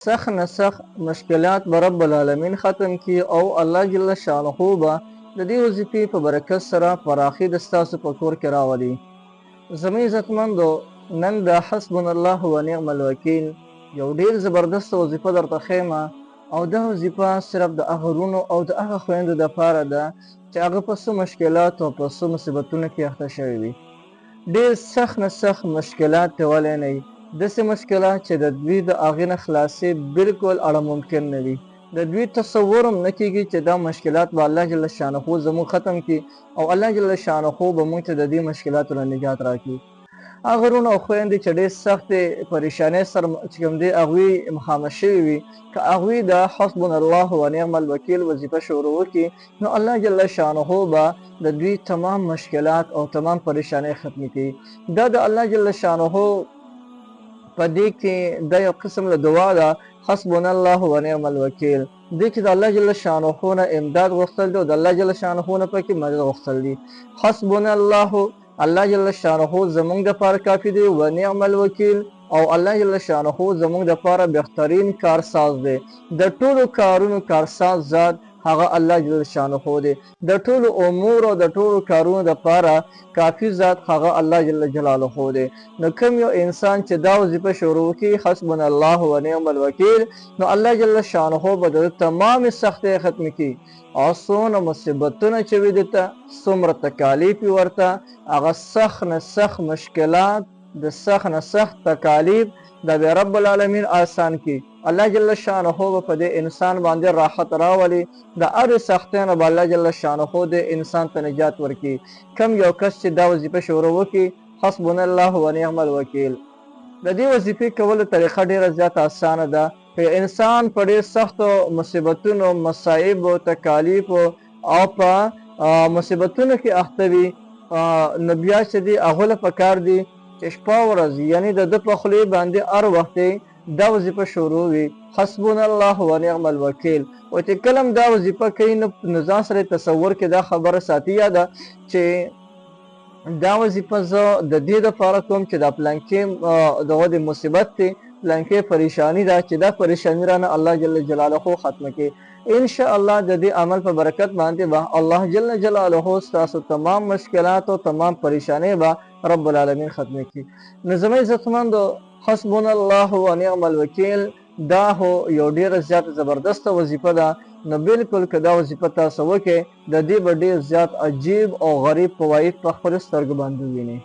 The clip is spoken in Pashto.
سخت نه سخت مشکلات به رب العالمین ختم کړي او الله جل شانه به د دې وظیفې په برکت سره پراخي د ستاسو په کور کې راولي. زموږ عزتمندو، نن د حسبنا الله و نعم الوکیل یو ډیر زبردست وظیفه درته ښیم، او دا وظیفه صرف د هغه وروڼو او د هغه خویندو دپاره ده چې هغه په څه مشکلاتو او په څه مصیبتونو کې اخته شوي وي. ډیر سخت نه سخت مشکلات ته ولې نه وي، داسې مشکلات چې د دوی د هغې نه خلاصې بالکل اړه ممکن نه وي، د دوی تصور هم نه کېږي چې دا مشکلات به الله جل شانه زموږ ختم کړي او الله جل شانه به موږ ته د دې مشکلاتو نه نجات راکړي. هغه وروڼه او خویندې چې ډېر سختې پریشانۍ سره چې کوم دی هغوی مخامخ شوي وي، که هغوی د حسبنا الله و نعم الوکیل وظیفه شروع وکړي نو الله جل شانه به د دوی تمام مشکلات او تمام پریشانۍ ختمې کړي. دا د الله جل شانه په دې کې دا یو قسم له دعا ده، حسبنا الله و نعم الوکیل. دې کې د الله جل شانه نه امداد غوښتل دي او د الله جل شانه نه پکې مدد غوښتل دي. حسبنا الله، الله جل شانه زمونږ دپاره کافي دی، و نعم الوکیل، او الله جل شانه زمونږ دپاره بهترین کارساز دی. د ټولو کارونو کارساز ذات هغه الله جل شانه دی، د ټولو امور او د ټولو کارونو دپاره کافي ذات هغه الله جل جلاله دی. نو کوم یو انسان چې دا وظیفه شروع کړي حسبنا الله و نعم الوکیل، نو الله جل شانه به د تمامې سختۍ ختمې کړي او څونه مصیبتونه چې وي ده ته، څومره تکالیف وي ورته، هغه سخت نه سخت مشکلات، د سخت نه سخت تکالیف دا به رب العالمین آسان کړي. الله جل شانه به په دې انسان باندې راحت راولي، د هرې سختۍ نه به الله جل شانه دې انسان ته نجات ورکړي. کوم یو کس چې دا وظیفه شروع وکړي حسبنا الله و نعم الوکیل، د دې وظیفې کولو طریقه ډېره زیاته اسانه ده. که انسان په ډېر سختو مصیبتونو، مصایبو، تکالیفو او په مصیبتونو کې اخته وي، نو بیا چې دی هغه له پکار دي چې شپه ورځ، یعنی د ده په خولې باندې هر وخت دا وظیفه شروع وي حسبنا الله و نعم الوکیل. او چې کله هم دا وظیفه کوي نو ځان سره تصور کې دا خبره ساتي یاده چې دا وظیفه زه د دې دپاره کوم چې دا پلانکې دغه د مصیبت دی، پلانکې پریشانی ده، چې دا پریشانی رانه الله جل جلاله ختمه کړي. ان شاء الله د دې عمل په برکت باندې به الله جل جلاله ستاسو تمام مشکلات او تمام پریشانۍ به رب العالمین ختمې کړي. نو زما عزتمندو، حسبنا الله و نعم الوکیل دا هو یو ډېره زیاته زبردسته وظیفه ده. نو بالکل که دا وظیفه تاسو وکړئ د دې به ډېر زیات عجیب او غریب فواید په خپلو سترګو باندې ووینئ.